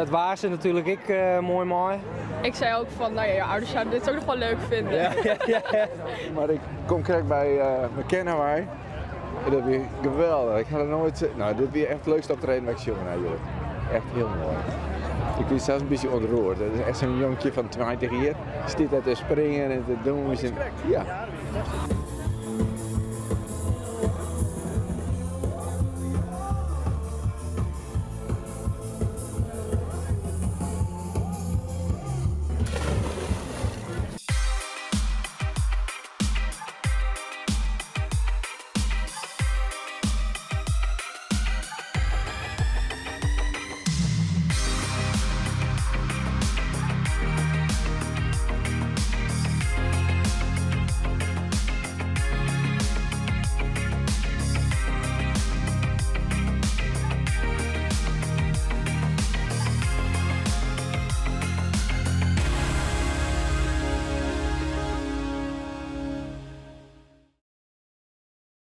It waar sit natuerlik ek moai mei. Ik zei ook van, nou ja, je ouders zouden dit ook nog wel leuk vinden. Ja, ja, ja. Mar ik kom krekt by McKenna wei en dat wie geweldich. Ik ha der noait, no dit wie echt it leukste optreden wat ik sjoen ha hjoed. Echt hiel moai. Ik wie sels in bytsje ûntroerd. Dat is echt sa'n jonkje fan 20 jier. Stiet dêr te springen en te dûnsen. Ja.